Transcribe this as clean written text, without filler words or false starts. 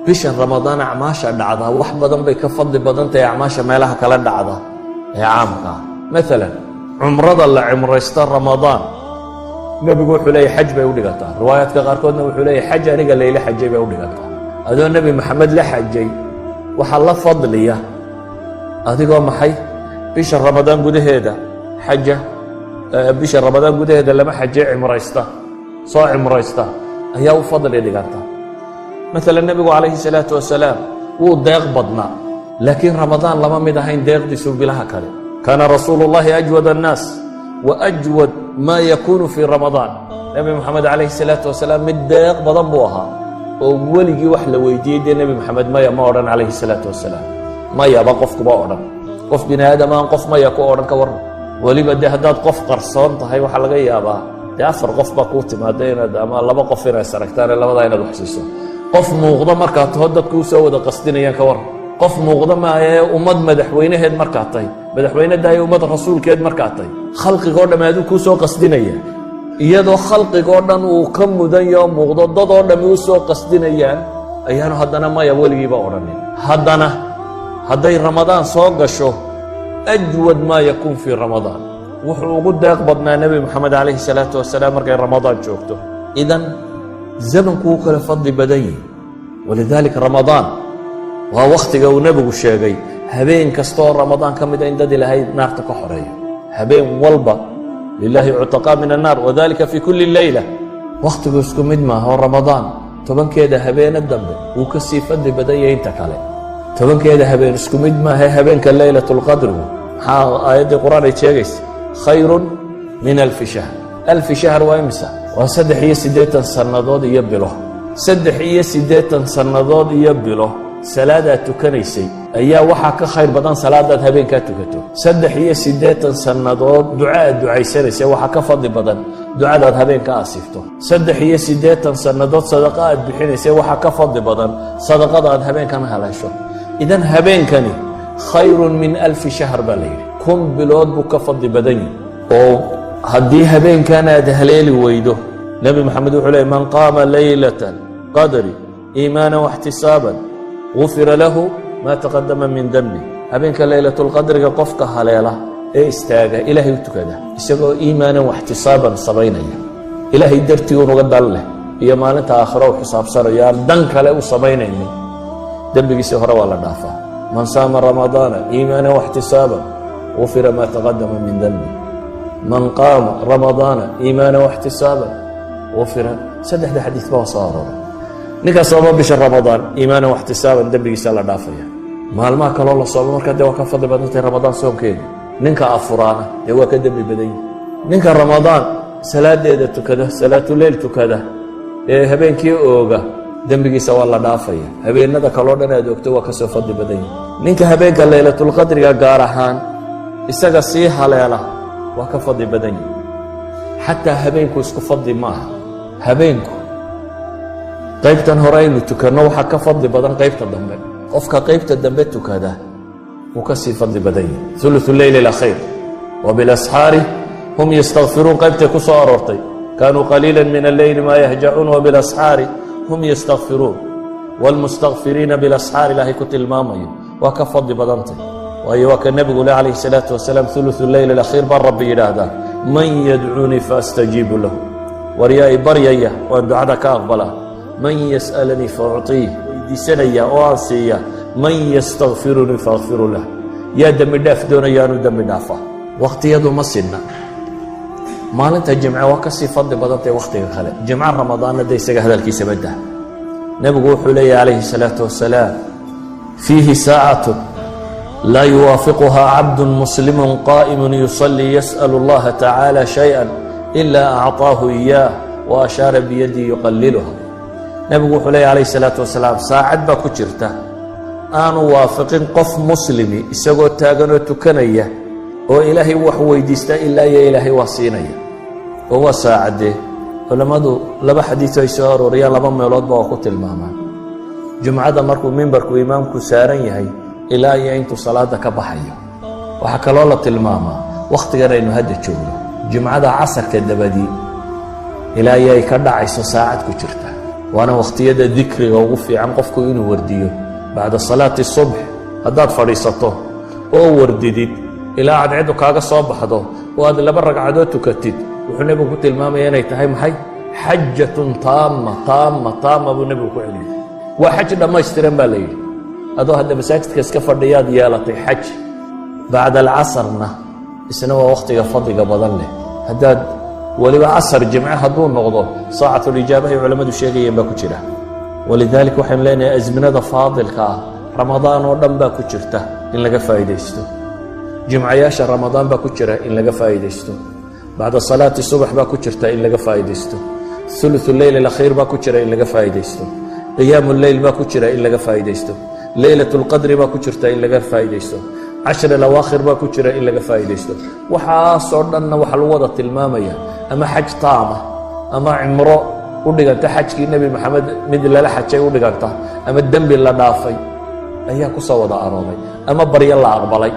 Bishan Ramadaan acmaasha dhacdaa wax badan bay ka fadli badan tahay acmaasha meelaha kala dhacda ee caamka ah. Maalan, cumrada la cumraysto Ramadaan, Nebigu wuxuu leeyahy xaj bay u dhigantaa. Riwaayaadka qaarkoodna wuxuu leeyahy xaj aniga layla xajay bay u dhigantaa. Adoo Nebi Maxamed la xajay waxaa la fadliya adigoo maxay bisha Ramadaan gudaheeda xaja, bisha Ramadaan gudaheeda lama xajay, cimraysta, soo cimraysta ayaa u fadli dhiganta. Maalan, Nebigu calayhi salaatu wasalaam wuu deeq badnaa, laakiin Ramadaan lama mid ahayn deeqdiisu bilaha kale. Kaana rasuulu llahi أجود الناس وأجود ما يكون في رمضان. Nebi Moxamed calayhi salaatu wasalaam mid deeq badan buu ahaa oo weligii wax la weydiiyey dee Nebi Moxamed maya ma odhan calayhi salaatu wasalaam. Mayaba qofkuba odhan, qof bini aadam aan qof maya ku odhan, ka warran? Weliba dee haddaad qof qarsoon tahay, waxaa laga yaabaa dee afar qof baa kuu timaada inaad ama laba qof inaad saragtaan, labadaa inaad wax siiso. Qof muuqdo markaad taho, dadku usoo wada qasdinayaan, ka warran? Qof muuqdo maaye, ummad madaxweynaheed markaad tahay, madaxweyne daaya, ummad rasuulkeed markaad tahay, khalqigoo dhamm aduu kuu soo qasdinaya, iyadoo khalqigoo dhan uu ka mudan yao muuqdo, dadoo dhammi u soo qasdinayaan, ayaanu haddana maya weligiiba odhanin. Haddana hadday Ramadaan soo gasho, أجود ما يكون في رمضان, wuxuu ugu deeq badnaa Nebi Moxamed calayhi salaatu wasalaam markay Ramadaan joogto. Idan zamanku wuu kala fadli badan yihi. Walidaalika Ramadaan waa wakhtiga uu Nebigu sheegay habeen kasta oo Ramadaan ka mida in dad Ilaahay naarta ka xoreeyo. Habeen walba لله عتقاء من النار وذلك في كل ليلة. Wakhtigu isku mid maaha oo Ramadaan 10-keeda habeena dambe wuu ka sii fadli badan yahay inta kale. 10-keeda habeen isku mid maaha. Habeenka Leylatulqadrigu, maxaa aayaddii Qur-aan ay sheegaysa? خير من ألف شهر. ألف شهر waa imisa? Waa 83 sannadood iyo bilo. 83 sannadood iyo bilo salaadaad tukanaysay ayaa waxaa ka khayr badan salaadaad habeenkaa tukato. 83 sannadood duca aad ducaysanaysay waxaa ka fadli badan ducadaad habeenka asiibto. 83 sannadood sadaqa aad bixinaysay waxaa ka fadli badan sadaqada aad habeenkan haleesho. Idan habeenkani خير من ألف شهر baa la yidhi, 1000 bilood buu ka fadli badan yihi. Oo haddii habeenkan aad haleeli weydo, Nebi Maxamed wuxuu leey: من قام ليلة القدر إيمانا واحتسابا غفر له ما تقدم من ذنبه. Habeenka Leylatulqadriga qofka haleela ee istaaga, Ilaahay u tukada isagoo إيمانا واحتسابا samaynaya, Ilaahay dartii unuga dan leh iyo maalinta aakhiro u xisaabsanayo, aan dan kale u samaynaynin, dembigiisii hore waa la dhaafaa. من صام رمضان إيمانا واحتسابا غفر ما تقدم من ذنبه. من قام رمضان إيمانا واحتسابا غفر. Saddexda xadiis ba waa soo arooray. Ninkaa sooma bisha Ramadaan إيمانا واحتسابا, dembigiisa la dhaafaya. Maalmaha kaloo la sooma markaa dee waa ka fadli badantay Ramadaan soonkeedu. Ninka afuraana dee waa ka dembi badan yihi. Ninka Ramadaan salaadeeda tukada, salaatuleyl tukada ee habeenkii ooga, dembigiisa waa la dhaafaya. Habeenada kaloo dhan aad ogto waa kasoo fadli badan yihi. Ninka habeenka Leylatulqadriga gaar ahaan isaga sii haleela waa ka fadli badan yihi. Xataa habeenku isku fadli maaha. Habeenku qaybtan hore aynu tukanno waxaa ka fadli badan qaybta dambe. Qofka qaybta dambe tukada wuu ka sii fadli badan yahi. ثلث الليل الأخير, وبالأسحار هم يستغفرون, qaybtay ku soo aroortay. كانوا قليلا من الليل ما يهجعون وبالأسحار هم يستغفرون. والمستغفرين بالأسحار Ilaahay ku tilmaamayo waa ka fadli badantay, waayo waa ka Nebigu le calayhi salaatu wasalaam: ثلث الليل الأخير baa Rabbi yidhaahdaa: من يدعوني فأستجيب له, war yaa i baryaya waan ducada ka aqbalaa? من يسألني فأعطيه, weydiisanaya oo aan siiya? من يستغفرني فأغفر له, yaa dembi dhaaf doonaya aanu dembi dhaafa? Wakhtiyadu ma sinna. Maalinta Jimce waa ka sii fadli badantay wakhtiga kale. Jimco Ramadaanna de isaga hadalkiisa baddah. Nebigu wuxuu leeyahy calayhi الsalaatu wasalaam: فيها ساعة لا يوافقها عبد مسلم قائم يصلي يسأل الله تعالى شيئا إلا أعطاه إياه, وأشار بيده يقللها. Nebigu wuxuu leeyahy calayhi الsalaatu wasalaam: saacad baa ku jirta aanu waafiqin qof muslimi isagoo taaganoo tukanaya oo Ilaahay wax weydiista ilaa iyo Ilaahay waa siinaya. Oo waa saacadee? Culammadu laba xadiis ay soo arooriyaan, laba meeloodba waa ku tilmaamaan: jumcada markuu mimbarku imaamku saaran yahay ilaa iyo intuu salaada ka baxayo. Waxaa kaloo la tilmaamaa wakhtigan aynu hadda joogno, jumcada casarka dabadii ilaa iyo ay ka dhacayso saacad ku jirta. Waana wakhtiyada dikriga ugu fiican qofku inuu wardiyo. Bacda salaati subx haddaad fadhiisato oo wardidid ilaa cadceedu kaaga soo baxdo oo aad laba ragcadood tukatid, wuxuu nebigu ku tilmaamaya inay tahay maxay? Xajatun taama, taama, taama buu nebigu ku celiyey. Waa xaj dhammaystiran baa la yidhi. Adoo hadda masaajidka iska fadhiyaad yeelatay xaj. Bacda alcasarna isna waa wakhtiga fadliga badan leh. Haddaad weliba casar jimce hadduu noqdo, saacatulijaabahay culammadu sheegayeen baa ku jira. Walidaalika waxaynu leenahay asminada faadilka ah Ramadaan oo dhan baa ku jirta in laga faa'iidaysto, jimcayaasha Ramadaan baa ku jira in laga faa'iidaysto, bacda salaati subax baa ku jirta in laga faa'iidaysto, thuluthu leyl alakhiir baa ku jira in laga faa'iidaysto, qiyaamu leyl baa ku jira in laga faa'iidaysto, Leylat lqadri baa ku jirta in laga faa'iidaysto, cashri alawaakhir baa ku jira in laga faa'iidaysto. Waxaasoo dhanna waxaa lagu wada tilmaamaya ama xaj taama ama cimro u dhiganta xajkii Nebi Maxamed mid lala xajay u dhiganta ama dembi la dhaafay ayaa ku soo wada arooray ama baryo la aqbalay.